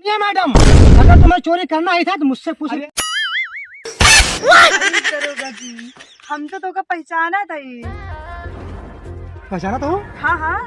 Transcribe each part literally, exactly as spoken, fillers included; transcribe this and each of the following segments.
ये मैडम, अगर तुम्हें चोरी करना ही था तो मुझसे पूछ। अरे दरोगा जी, हम तो तोका पहचाना था ही। पहचाना तो हो? हाँ, हाँ।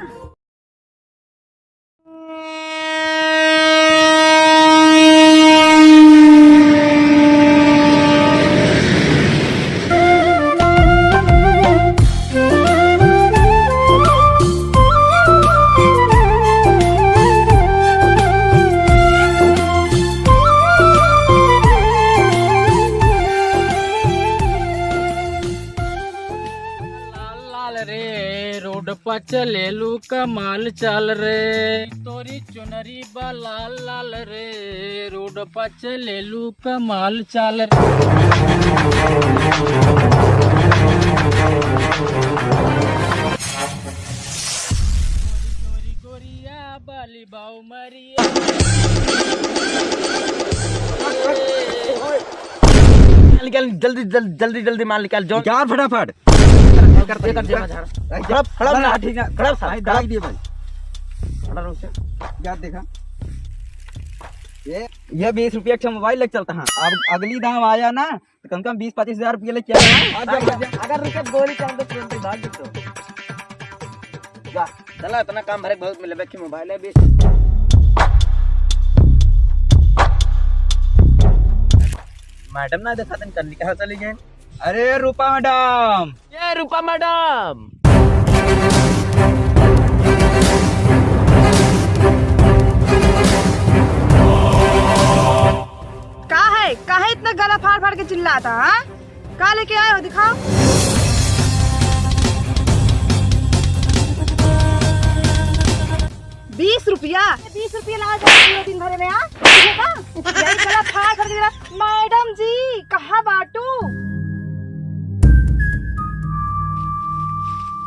लाल लाल रे रोड पर चलेलू कमाल चाल रे, तोरी चुनरी बा लाल लाल रे, रोड पर चलेलू कमाल चाल रे। गोरी गोरी गोरिया बाली बाऊ मरिया। निकाल, जल्दी, जल्दी, जल्दी, जल्दी माल निकाल, जॉन। निकाल फटाफट। कर, कर, कर, कर, कर, कर। खड़ा, खड़ा, लाठी ना, खड़ा, भाई, खड़ा। दाग दिए भाई। खड़ा रहो से। क्या देखा? ये, ये बीस रुपया का मोबाइल लेके चलता है। अब अगली दाम आया ना, तो कम से कम बीस पच्चीस हजार रुपया लेके आया। आ जा, आ जा। अगर रुके गोली चल तो तुरंत ही भाग जाते हो। जा, चला, इतना काम भरे बहुत मिले, बैठ के मोबाइल है बीस। मैडम ना देखा तन कन्नी कहाँ चली गए? अरे रूपा मैडम। ये रूपा मैडम। का है? काहे इतना गला फाड़ फाड़ के चिल्लाता, हाँ? का लेके आए हो, दिखाओ। बीस रुपया? बीस रुपया ला जाए पूरे दिन भरे में, हाँ? तुझे का? यही गला फाड़ फाड़ के चिल्ला, मैडम जी, कहाँ बाटू?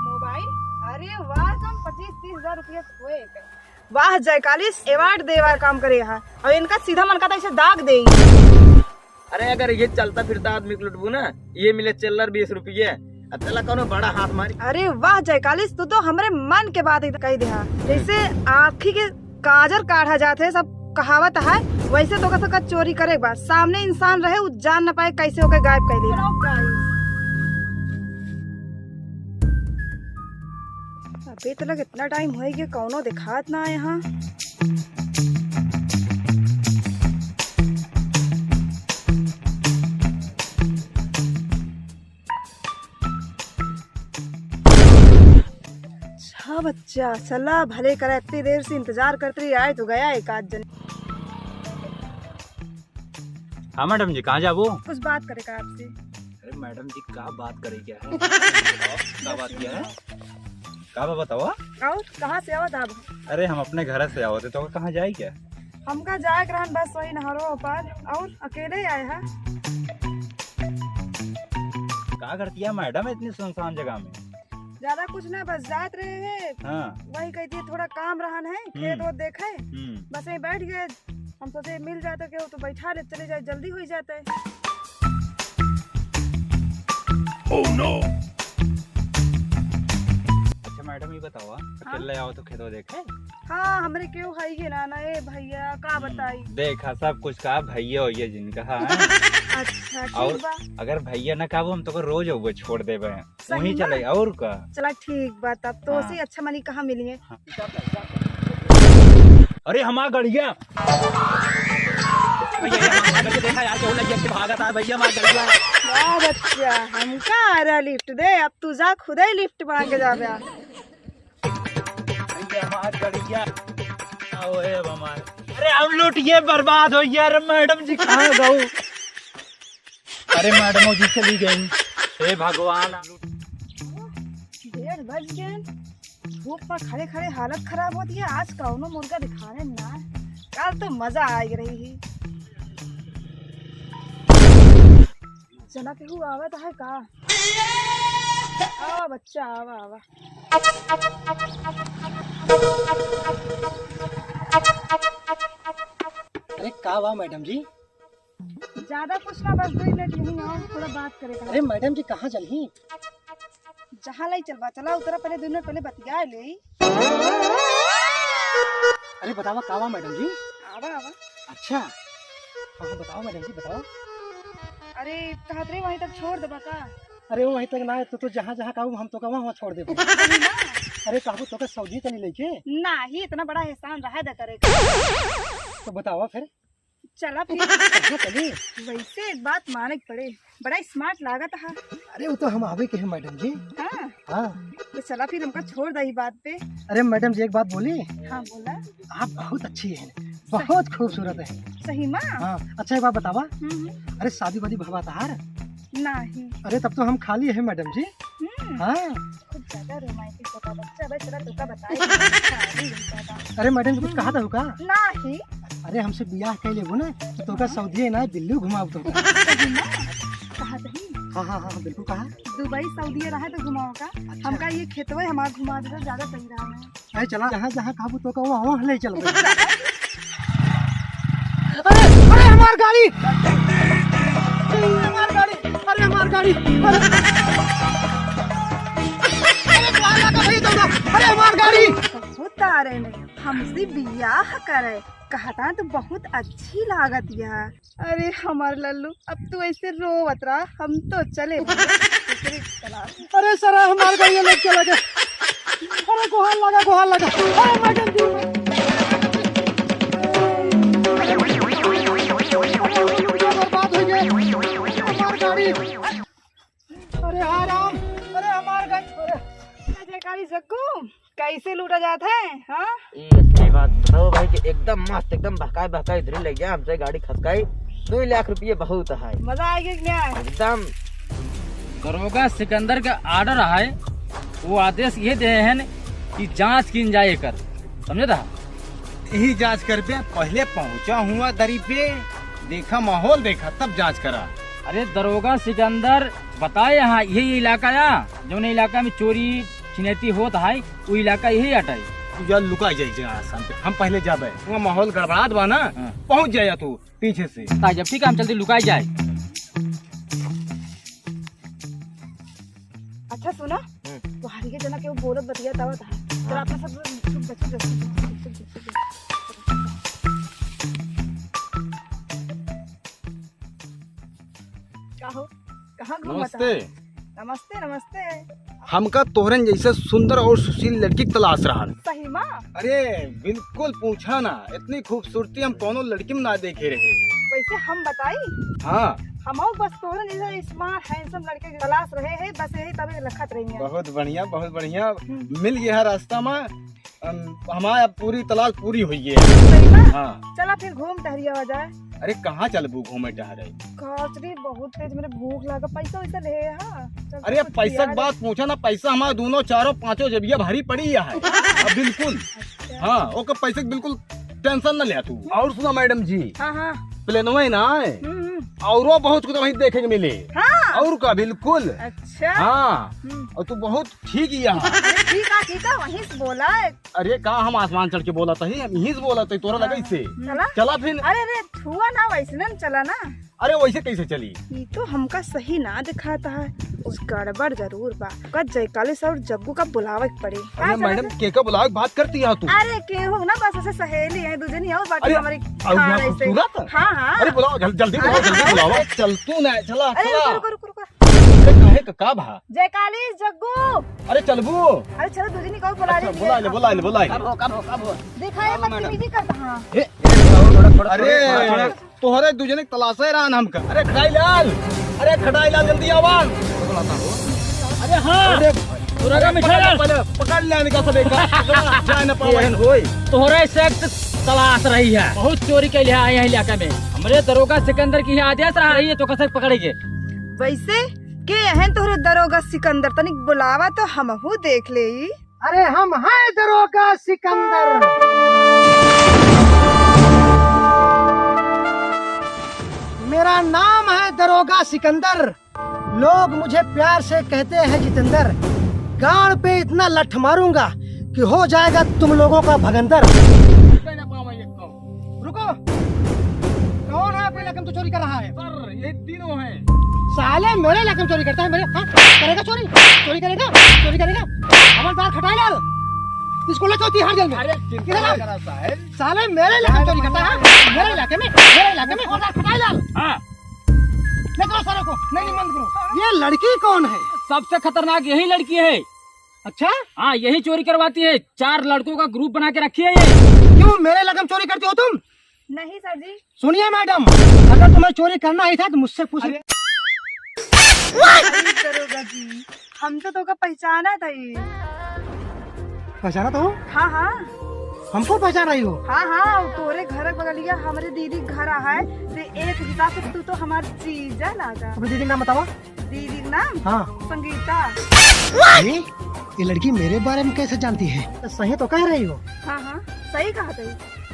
मोबाइल? अरे वाह, तुम पच्चीस तीस हजार रुपया खोए। वाह जयकालिस, अवार्ड देवा काम करे हा, और इनका सीधा मन का तो ऐसे दाग दे। अरे अगर ये चलता फिरता आदमी को लुटबू ना, ये मिले चिल्लर बीस रुपये, अब चला कौनो बड़ा हाथ मारी। अरे वाह जयकालिस, तू तो हमरे मन के बात ही कही देहा। जैसे आँखी के काजर काढ़ा जात है, सब कहावत है, वैसे तो का चोरी करे के बाद सामने इंसान रहे, उ जान न पाए कैसे होके गायब कर दे। अबे, तो लग इतना टाइम होइ गया, कौनो दिखात ना आए। हाँ, अच्छा बच्चा, चला भले करा, इतनी देर से इंतजार करते रही, आए तो गया एक आध जन। हाँ मैडम जी, कहाँ जाबो? कुछ बात करे का आपसे। अरे मैडम जी, का बात करे क्या है? का बात किया है? का बा बतावा? और कहाँ से आवत आप? अरे हम अपने घर से आवत है, तो कहाँ जाए क्या? हमका जाए के रहन बस वही नहरो पार, और अकेले आए हैं। का करती है मैडम इतनी सुनसान जगह में? ज्यादा कुछ ना, बस जात रहे हैं। हाँ। वही कह दिए थोड़ा काम रहन है, खेत हम्म। वो देखे। हम्म। बस यहीं बैठ गए। हम सोचे मिल जाते केहू तो बैठा ले चले जाए, जल्दी हो ही जाते। Oh no! अच्छा मैडम, ये बतावा, हाँ? अकेले आओ तो खेतवा देखे? हाँ, हमरे केहू है ही ना, ना, ए भैया, का हम्म, बताई? देखा, सब कुछ का भैया होइए जिनका, हाँ? अच्छा, ठीक और बा। अगर भैया ना कहबो, हम तो रोज अउबे छोड़ देबे। सही वहीं में? चले, और का? चला ठीक बा, तब तो हाँ। उसे अच्छा मनी कहाँ मिलिए? हाँ। अरे हमार गड़िया। भैया, ये हमार गड़िया देखा यार, केहू लग गया, भागत है भैया, हमार गड़िया। वाह बच्चा, हमका आ रहा लिफ्ट दे, अब तू जा खुदे लिफ्ट मांग के जाबे। भैया, हमार गड़िया। आओ, ए, अब हमार। अरे हम लुटिए बर्बाद हो यार, मैडम जी कहाँ गऊ? अरे मैडम जी चली गई। हे भगवान। डेढ़ बज गए। धूप में खड़े खड़े हालत खराब होती है। आज कौनो मुर्गा दिखाने ना। कल तो मजा आए रही ही। चला केहू आवत है का? आवा बच्चा, आवा, आवा। अरे का बा मैडम जी? ज्यादा कुछ ना, बस दो मिनट यहीं आओ, थोड़ा बात करे का। अरे मैडम जी, कहाँ चलही? जहाँ लाई चलबा, चला उतरा, पहले दो मिनट पहले बतिया ले। अरे बतावा, का बा मैडम जी? आवा, आवा। अच्छा, हाँ, हाँ, बताओ मैडम जी, बताओ। अरे, कहत रहे वहीं तक छोड़ देबा का? अरे, वहीं तक ना, तू तो जहाँ, जहाँ कहबू, हम तोका वहाँ, वहाँ छोड़ देबे। सही ना? अरे, कहबू तोका सऊदी चली लइके? नाही, इतना बड़ा एहसान रहा दा करे का। तो बतावा फिर। चला फिर। कहाँ चली? वैसे एक बात माने के पड़े, बड़ा smart लागत हा। अरे, वो तो हम आवे के हैं मैडम जी। हाँ। हाँ। तो चला फिर, हमका छोड़ दा ई बात पे। अरे मैडम जी, एक बात बोली? हाँ, बोला। आप बहुत अच्छी हैं, बहुत खूबसूरत हैं। सही मा? हाँ। अच्छा, एक बात बतावा। हम्म, हम्म। अरे, शादी वादी भवा तहार? नाही। अरे, तब तो हम खाली हैं मैडम जी। हम्म। हाँ। कुछ ज्यादा romantic होता बच्चा, बस चला तोका बताई। अरे मैडम जी, कुछ कहा था का? नाही। अरे, हमसे बियाह कर लेबू ना, तो तोका हाँ। सऊदिये ना, दिल्ली घुमाब तोका। सही मा? कहा सही? हाँ, हाँ, हाँ, बिल्कुल कहा। दुबई, सऊदी रहा तो घुमाओ का? अच्छा। हमका ये खेतवे हमार घुमा दे तो ज्यादा सही रहा है। अरे चला, जहाँ, जहाँ कहबू तोका वहाँ, वहाँ ले चलबे। अरे, अरे हमार गाड़ी! अरे हमार गाड़ी! अरे हमार गाड़ी! अरे, अरे कहाँ लगा भाई तोका? अरे हमार गाड़ी! बहुत तारे ने हमसे बियाह करे, कहता तो बहुत अच्छी लागत या। अरे हमार लल्लू, अब तू ऐसे रोवत रहा, हम तो चले दूसरे की तलाश। अरे सर, हमार गाड़ी लेके चला गया। अरे गोहार लगा, गोहार लगा। अरे मैडम जी, बर्बाद हो गया हमार गाड़ी। अरे हाँ राम, अरे हमार गाड़ी, अरे। जयकारी जग्गू। कैसे लूटा जात है, हाँ? ये सही बात बताओ भाई कि एकदम मस्त, एकदम बहकाए बहकाए इधर ले गया हमसे गाड़ी खसकाई। दो लाख रुपये बहुत है। मजा आ गया कि नहीं आया? एकदम। दरोगा सिकंदर का order है, वो आदेश ये दे हैं कि जांच कीन जाए कर, समझे था? यही जांच कर दे, पहले पहुंचा हुआ दरी पे, देखा माहौल देखा, तब जांच करा। अरे दरोगा सिकंदर, बताए यहाँ यही इलाका या, जौन इलाका में चोरी छिनैती होत है, उ इलाका यही अटाई। तू जा लुका जाए जगह स्थान पे, हम पहले जाबे, वहाँ माहौल गड़बड़ात बा ना, हाँ। पहुँच जाए तू पीछे से। ताई जब ठीक है, हम जल्दी लुकाई जाए। अच्छा सुना, हम्म। तोहारी के जना के वो बोलत बतिया तावत है, जरा हाँ। अपना सब चुप जा, चुप जा, चुप जा, चुप जा, चुप जा। का हो? कहाँ घूमत नमस्ते। है? नमस्ते, नमस्ते। हमका तोहरन जैसे सुंदर और सुशील लड़की की तलाश रहन। सही मा? अरे, बिल्कुल पूछा ना, इतनी खूबसूरती हम कौनो लड़की में ना देखे रहे। वैसे हम बताई? हाँ। हमहू बस तोहरन जैसे smart, handsome लड़के की तलाश रहे हैं, बस यही तबे लखत रही हैं। बहुत बढ़िया, बहुत बढ़िया। हम्म। मिल गया है रास्ता मा। हम, हमारा पूरी तलाश पूरी हुई है। सही बा? हाँ। चला फिर घूम टहरिया हो जाए। अरे कहाँ चलबू घूमे टहरे? काचरी बहुत तेज मेरे भूख लागा, पैसा वैसा ले हा? चल अरे कुछ पैसा की खिया दे। बात पूछा ना, पैसा हमारा दोनों चारों पांचों जबिया भारी पड़ी है। अब बिल्कुल। अच्छा। हाँ, ओकर पैसे की बिल्कुल tension ना ले तू। और सुना मैडम जी, हाँ, हाँ। प्लेनवे ना है, हम्म, हम्म। औरो बहुत कुछ वहीं देखे के मिले। हाँ। और का बिल्कुल। अच्छा। हाँ। हम्म। और तू बहुत ठीक ही यहाँ। अरे ठीक है, ठीक है, वहीं से बोला है। अरे का हम आसमान चढ़ के बोला तही, हम यहीं से बोला तही, तोरा लगा हाँ। इससे। हम्म। चला? चला फिर। अरे, अरे, छुआ ना, वैसे ना चला ना। अरे वैसे कैसे चली? ये तो हमका सही ना दिखाता है, कुछ गड़बड़ जरूर बा। का जयकाली से और जग्गू का बुलावे के पड़े। अरे हाँ, चला, मैडम, चला। के का बुलावे के बात करती है तू? अरे केहू ना, बस ऐसे सहेली है, दू जनी और बाकी अरे, हमारी और खान यहाँ ऐसे। खूबसूरत? हाँ, हाँ। अरे बुलाओ, जल-, जल्दी बुलाओ, हाँ, जल्दी हाँ, बुलाओ। ऐसे। चल तू ना, चला, अरे चला। रुको, रुको, रुको, रुको। अरे काहे का, का भा? जयकाली, जग्गू। अरे चलबू? अरे चलो, दू जनी को बुला अच्छा, ले। बुला ले, बुला ले, बुला ले। कब हो, कब हो, कब हो? देखा, ये हाँ, मैडम। बदतमीजी करता, हाँ। ए, ए, थोड़ा, थोड़ा, थोड़ा, अरे, थोड़ा, थोड़ा। तोहरे दू जने के तलाशे रहन हमका। अरे खटाई लाल, अरे खटाई लाल, जल्दी आवा। अरे हाँ, अरे, तोरा का अरे, मिठाई पकड़, लाल। पकड़, पकड़ ले इनका सब एक, पकड़, जाए ना पावे। एहन होई। तोहरे से एक तलाश रही है, बहुत चोरी के लिए आए हैं इलाका में। हमरे दरोगा सिकंदर की आदेश रहा रही है तो कसक पकड़ेंगे। वैसे के हैं तोहरे दरोगा सिकंदर? तनिक बुलावा तो हमहू देख लेई। अरे हम हैं दरोगा सिकंदर। मेरा नाम है दरोगा सिकंदर। लोग मुझे प्यार से कहते हैं जितेंद्र। गांड पे इतना लठ मारूंगा कि हो जाएगा तुम लोगों का भगंदर। रुको, कौन है अपने इलाके में तो चोरी कर रहा है? सर, ये तीनों हैं। साले मेरे इलाके में चोरी करता है मेरे, हाँ? करेगा चोरी? चोरी करेगा? चोरी करेगा? खबरदार खटाई लाल, इसको ले चलो तिहाड़ जेल में। अरे, चिंता किधर है? ना करा साहब। साले मेरे इलाके में चोरी करता है, मेरे इलाके में, मेरे इलाके में। और खटाई लाल। हाँ। निकलो सारे को, नहीं, नहीं, बंद करो। ये लड़की कौन है? सबसे खतरनाक यही लड़की है। अच्छा? हाँ, यही चोरी करवाती है। चार लड़कों का group बना के रखी है ये। क्यों, मेरे इलाके में चोरी करती हो तुम? नहीं सर जी। सुनिए मैडम, अगर तुम्हें चोरी करना ही था तो मुझसे पूछ ले। अरे दरोगा जी, हम तो तोका पहचाना था ही। पहचाना तो हो? हाँ, हाँ। हमको पहचान रही हो? हाँ, हाँ, तोरे घर के बगलिया हमरे दीदी के घर है, ते एक हिसाब से तू तो हमार जीजा लागा। अपनी दीदी का नाम बतावा। दीदी का नाम? हाँ। संगीता। ये, ये लड़की मेरे बारे में कैसे जानती है? तो सही तो कह रही हो। हाँ, हाँ, सही कहा तू।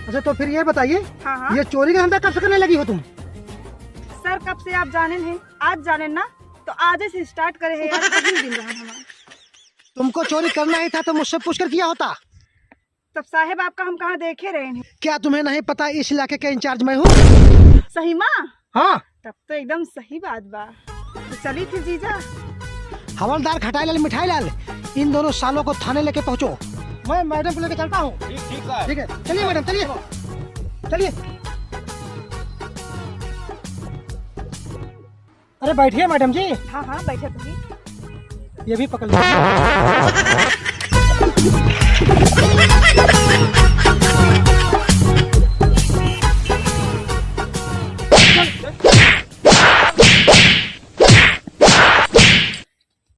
अच्छा, तो फिर ये बताइए, हाँ, हाँ। ये चोरी का धंधा कब से करने लगी हो तुम? सर, कब से आप जाने हैं? आज जाने ना, तो आज से start करे हैं यार, कहीं दिन रहा हमारा। तुमको चोरी करना ही था तो मुझसे पूछकर किया होता। तब साहेब आपका हम कहाँ देखे रहे हैं? क्या तुम्हें नहीं पता इस इलाके का incharge मैं हूँ? सही माँ? हाँ। तब तो एकदम सही बात बा। तो चली फिर जीजा। हवलदार खटाई लाल, मिठाई लाल, इन दोनों सालों को थाने लेके पहुँचो। मैं मैडम को लेके चलता हूँ। ठीक, ठीक है। ठीक है, चलिए मैडम, चलिए, चलिए। अरे बैठिए मैडम जी। हाँ, हाँ, बैठे तो ही। ये भी पकड़ लो।